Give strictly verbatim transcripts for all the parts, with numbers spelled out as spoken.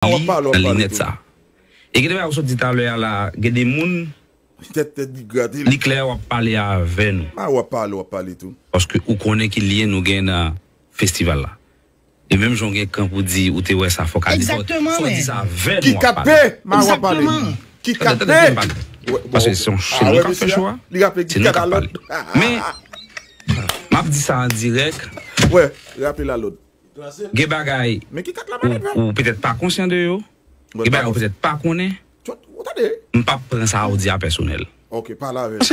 li nan linèt sa. E gen de bagay ou sot di talè a la, gen de moun, li klè w ap pale avè nou. Paske ou konnen ki lyen nou gen nan festival la. E menm jan w gen kan pou di ou te wè sa, fò w ka di, fò w di sa avè nou w ap pale. Ki kat P? Ki kat P? Paske se yon, se nou k ap fè cho a. Se nou k ap pale. Men, m ap di sa an dirèk. Gen bagay ou, ou petèt pa konsyan de yo. Gen bagay ou petèt pa konnen. M p ap pran sa ou di a pèsonèl. Paske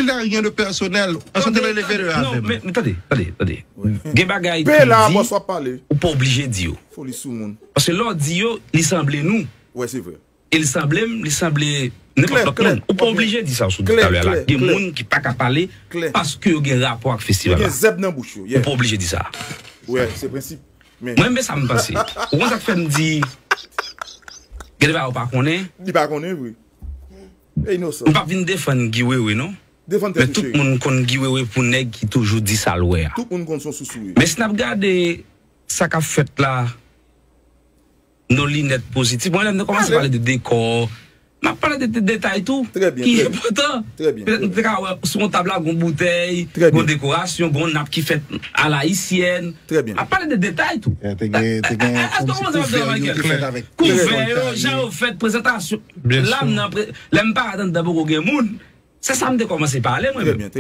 l ta gen de pèsonèl. Paske l te rele vede avè m. Non, men tande, tande, tande. Gen bagay ke w di, ou pa oblije di yo. Paske lè w di yo, li sanble nou. E li sanble m, li sanble nenpòt lòt moun. Ou pa oblije di sa sou di talè a la. Gen moun ki pa ka pale paske yo gen rapò ak festival la. Ou pa oblije di sa. Mwen, men sa m panse. Ou konn sa k fè m di, gen de bagay ou pa konnen. Li pa konnen vre. M p ap vin defann Guy Wewe non. Men tout moun konn Guy Wewe pou nèg ki toujou di sa l wè a. Men si n ap gade sa k ap fèt la nan linèt pozitif, mwen lè m kòmanse pale de dekò, m ap pale de detay tou ki enpòtan. Petèt nou te ka wè sou yon tab la gon boutèy, gon dekorasyon, gon nap ki fèt alayisyèn. M ap pale de detay tou. Èske w konprann sa m ap di la, Michael? Kouvè yo, jan yo fèt, prezantasyon. La m nan, lè m parèt anndan poko gen moun. Se sa m te kòmanse pale mwen menm.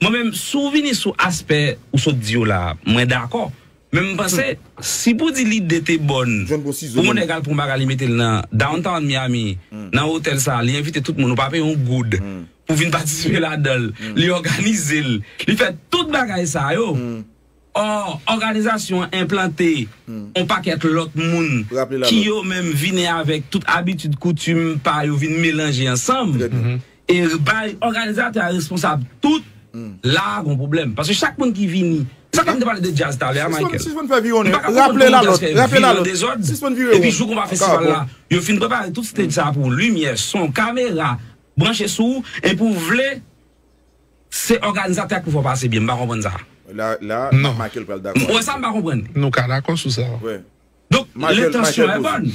Mwen menm, si w vini sou aspè ou sot di yo la, mwen dakò. Men m panse, si pou di lide te bòn pou yon nèg al pran bagay li mete l nan Downtown Miami, nan otèl sa, li envite tout moun, ou pa peye yon goud pou vin patisipe ladan l, li òganize l, li fè tout bagay sa yo. Ò, òganizasyon an enplante yon pakèt lòt moun ki yo menm vini avèk tout abitid koutim pa yo vin melanje ansanm. E bay òganizatè a responsab tout, la a gon pwoblèm. Paske chak moun ki vini, se sa k fè m te pale de djaz talè a, Michael. M pa ka konprann kòman djaz fè vire an dezòd, epi jou konpa festival la, yo fin prepare tout stage sa pou limyè, son, kamera, branche sou ou, epi w vle se òganizatè a k pou fè w pase byen. M pa konprann sa. La, la, Michael pral dakò. Ou wè sa m pa konprann. Nou ka dakò sou sa. Donk, lentansyon e bòn.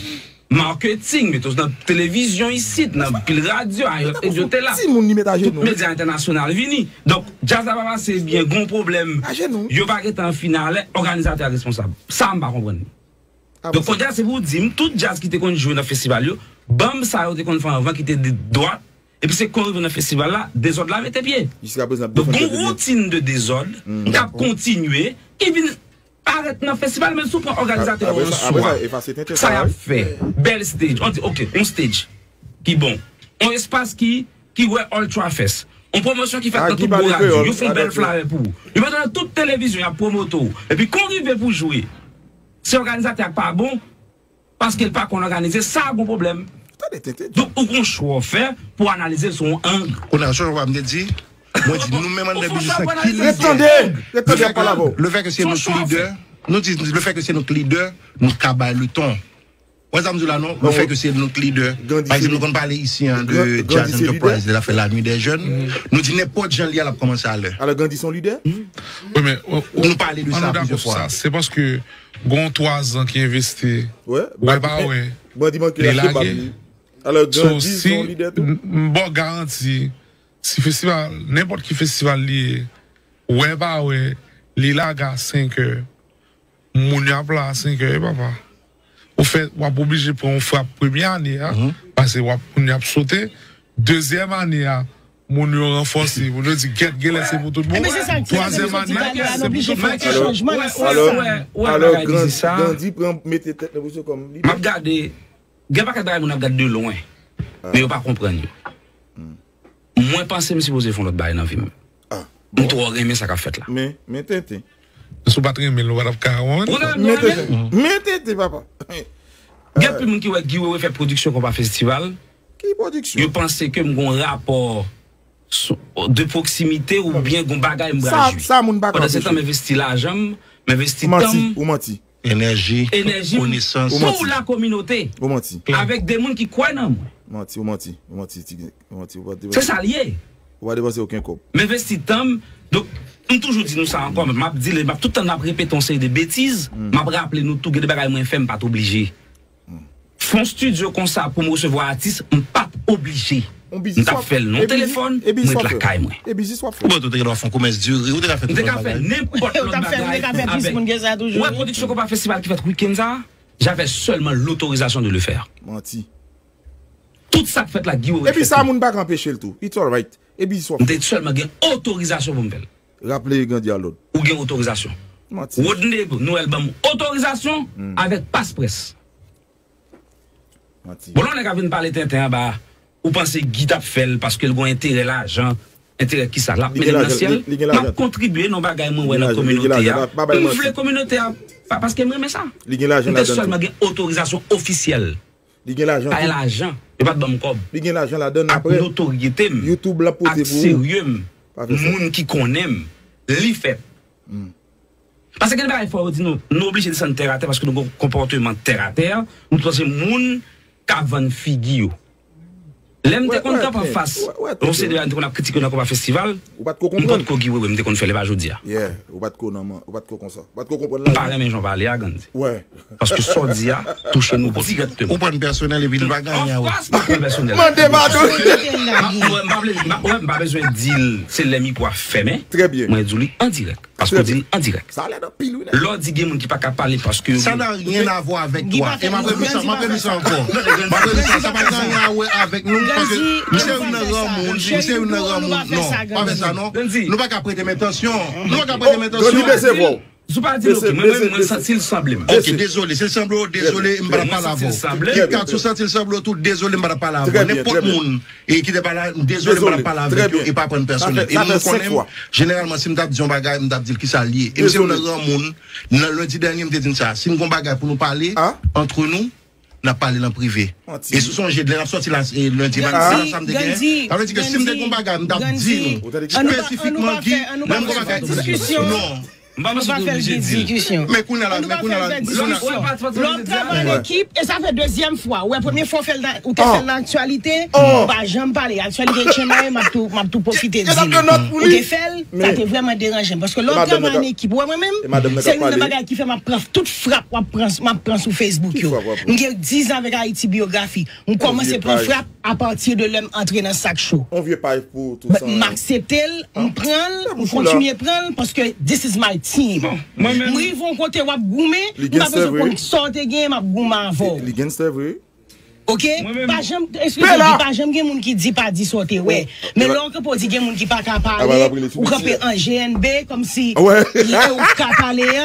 Maketing, mete w nan televizyon isit, nan pil radyo, Ayòt, Edyo te la. Tout medya entènasyonal vini. Donk, djaz la pa pase byen, gon pwoblèm. Yo pa gentan an finalè, òganizatè a responsab. Sa a m pa konprann li. Donk, kounye a se pou w di m, tout djaz ki te konn jwe nan festival yo, banm sa yo te konn fè anvan ki te de dwat, epi se kon rive nan festival la, dezòd la mete pye. Donk, gon woutin de dezòd k ap kontinye, ki vin parèt nan festival, men si w pran òganizatè yo an swa, sa y ap fè, bèl stage, on di, ok, on stage ki bon, on espas ki, ki wè Ultra Fest, on pwomosyon ki fèt nan tout gwo radyo, yo fè on bèl flyer pou ou, yo mete nan tout televizyon, y ap pwomote w, epi kon rive pou jwe, se òganizatè a k pa bon, paske l pa konn òganize, sa a gon pwoblèm. Donk, ou gon chwa w fè pou w analize l sou yon ang. Kounye a, se yon chwa m te di, mwen di, nou menm anndan biznis lan, ki lidè? Lefètke se nou k lidè, nou di, lefètke se nou k lidè, nou ka bay le ton. Wè sa m di w la non, lefètke se nou k lidè. Pa egzanp, nou konn pale isi an de Jazz Enterprise, lè l ap fè La Nuit des Jeunes. Nou di nenpòt jan l ye a, l ap kòmanse alè. Alò, Gandhi se yon lidè? Wi, men, nou pale de sa plizyè fwa. Se paske Gon twazan ki envesti, wè pa wè, li lage. So, si m ba w garanti, si festival, nenpòt ki festival li ye, wè pa wè, li lage a senk è, moun yo ap la a senk è, wi papa. Ou fè, w ap oblije pran yon frap premye ane a, paske w ap, moun yo ap sote. Dezyèm ane a, moun yo ranfòse, moun yo di, gèt, genlè se pou tout bon. Twazyèm ane a, se pou tout bon. Alò, alò, Gandhi pran, mete tèt nan pozisyon kòm lidè. M ap gade, gen pakèt bagay moun ap gade de lwen, men yo pa konprann yo. Mwen panse m sipoze fè yon lòt bagay nan vi m. M twò renmen sa k ap fèt la. Men, men tenten. Si w pa t renmen l, nou pa t ap ka wè. Men tenten, papa. Gen anpil moun ki wè Guy Wewe fè pwodiksyon konpa festival. Ki pwodiksyon? Yo panse ke m gon rapò de pwoksimite oubyen gon bagay m pral jwi. Pandansetan, m envesti lajan m, m envesti tan m, enèji m pou lakominote, avèk de moun ki kwè nan mwen. Se sa l ye. M envesti tan m. Donk, m toujou di nou sa ankò, m ap di l, m ap tout tan n ap repete yon seri de betiz, m ap raple nou tou, gen de bagay mwen fè, m pa t oblije. fè yon estidyo konsa pou m resevwa atis, m p ap oblije. M t ap fè l nan telefòn, mwen t lakay mwen. Ou te ka fè yon komès diri, ou te ka fè tout lòt bagay. M te ka fè nenpòt lòt bagay avèk. Ou wè pwodiksyon Konpa Festival ki fèt wikenn sa a, j'avais seulement l'autorisation de le faire. Manti. Tout sa k fèt la, Guy Wewe k fè. Epi sa, moun pa ka anpeche l tou. It's alright. Epi sa. M te sèlman gen otorizasyon pou m fè l. Raple Gandhi a lòd. Ou gen otorizasyon. Manti. Rodney Noël ban m otorizasyon avèk pas près. Bon, lè yon nèg ap vin pale tenten anba, ou panse Guy t ap fè l paske l gen yon enterè lajan, enterè kisa? L ap mennen nan syèl? M ap kontribye nan bagay mwen wè nan kominote a. M vle kominote a, paske m renmen sa. M te sèlman gen otorizasyon ofisyèl. Li gen lajan tou. Pa gen lajan. Yo pa t ban m kòb. Li gen lajan ladan l apre. Ak notoryete m. YouTube l ap pote pou ou. Ak serye m. Pa fè sa. Moun ki konnen m. Li fèt. Paske gen de bagay fò yo di nou, nou oblije desann tèratè paske nou gen yon konpòteman tèratè. Nou panse moun ka vann figi yo. Lè m te konn kanpe anfas yon seri de bagay m te konn ap kritike yo nan Konpa Festival, m potko Guy Wewe, m te konn fè l, e pa jodi a. Yeah, ou potko nan man, ou potko konsa. Ou potko konprann la. M pa renmen jan w pale a, Gandhi. Wè. Paske sa w di a touche nou direkteman. Ou pran pèsonèl epi nou pa ganye a wè. Of course, m pa pran pèsonèl. Mande padon. Wè, m pa vle, m pa, wè, m pa bezwen di l se lè mikwo a fèmen. Trè byen. Mwen di w li an dirèk. Paske w di l an dirèk. Sa lèd anpil wi nèg. Lè w di gen moun ki pa ka pale paske yo gen. Ça n'a rien à voir avec toi. E m ap repete sa, m ap repete sa ankò. M ap repete sa, sa pa gen anyen a wè avèk nou paske m se youn nan gran moun, m se youn nan gran moun. Non, pa fè sa non. Nou pa ka prete men tansyon. Nou pa ka prete men tansyon. Gandhi, bese vwa w. Si w pa di l, ok, mwen menm, mwen santi l sanble m. Ok, dezole. Si l sanble w, dezole, m pa t ap pale avè w. Kit kat si w santi l sanble w tou, dezole, m pa t ap pale avè w. Nenpòt moun e ki te pale a, m dezole, m pa t ap pale avèk yo e pa pran pèsonèl. E moun konnen m, jeneralman, si m t ap di yon bagay, m t ap di l kisa l ye. E m se youn nan granmoun, nan lendi dènye, m te di n sa. Si n gen yon bagay pou nou pale, antre nou, n ap pale l an prive. E si w sonje, lè n ap sòti la, e, lendi, e pa sa m te genyen. Sa vle di ke si m te gen yon bagay, m t ap di nou espesifikman ki, lè m gen yon bagay, non. M pa panse w te oblije di l. Men kounye a la, men kounye a la, kounye a la. Lè w travay an ekip, e sa fè dezyèm fwa. Ou wè, premye fwa w fè l nan, ou te fè l nan aktyalite, ou pa janm pale. Aktyalite tchenay, m ap tou, m ap tou pwofite di l. Ou te fè l, sa te vrèman deranje m. Paske lè w ap travay an ekip, ou wè mwen menm, se youn nan bagay ki fè m ap pran tout frap w ap pran, m ap pran sou Facebook yo. M gen diz an avèk Ayiti Biyografi. M kòmanse pran frap apati de lè m antre nan sak cho. On vye paj pou tou sa. M aksepte l, m pran l, m kontinye pran l, paske this is my team. M rive yon kote w ap goumen, m pa bezwen konn sa w te genyen, m ap goumen avè w. Li gangsta vre. Ok? Pa janm, eskize m, pa janm gen moun ki di pa di sa w te wè. Men lè w kanpe w di gen moun ki pa ka pale, ou kanpe an G N B, kòmsi e ou k ka pale an.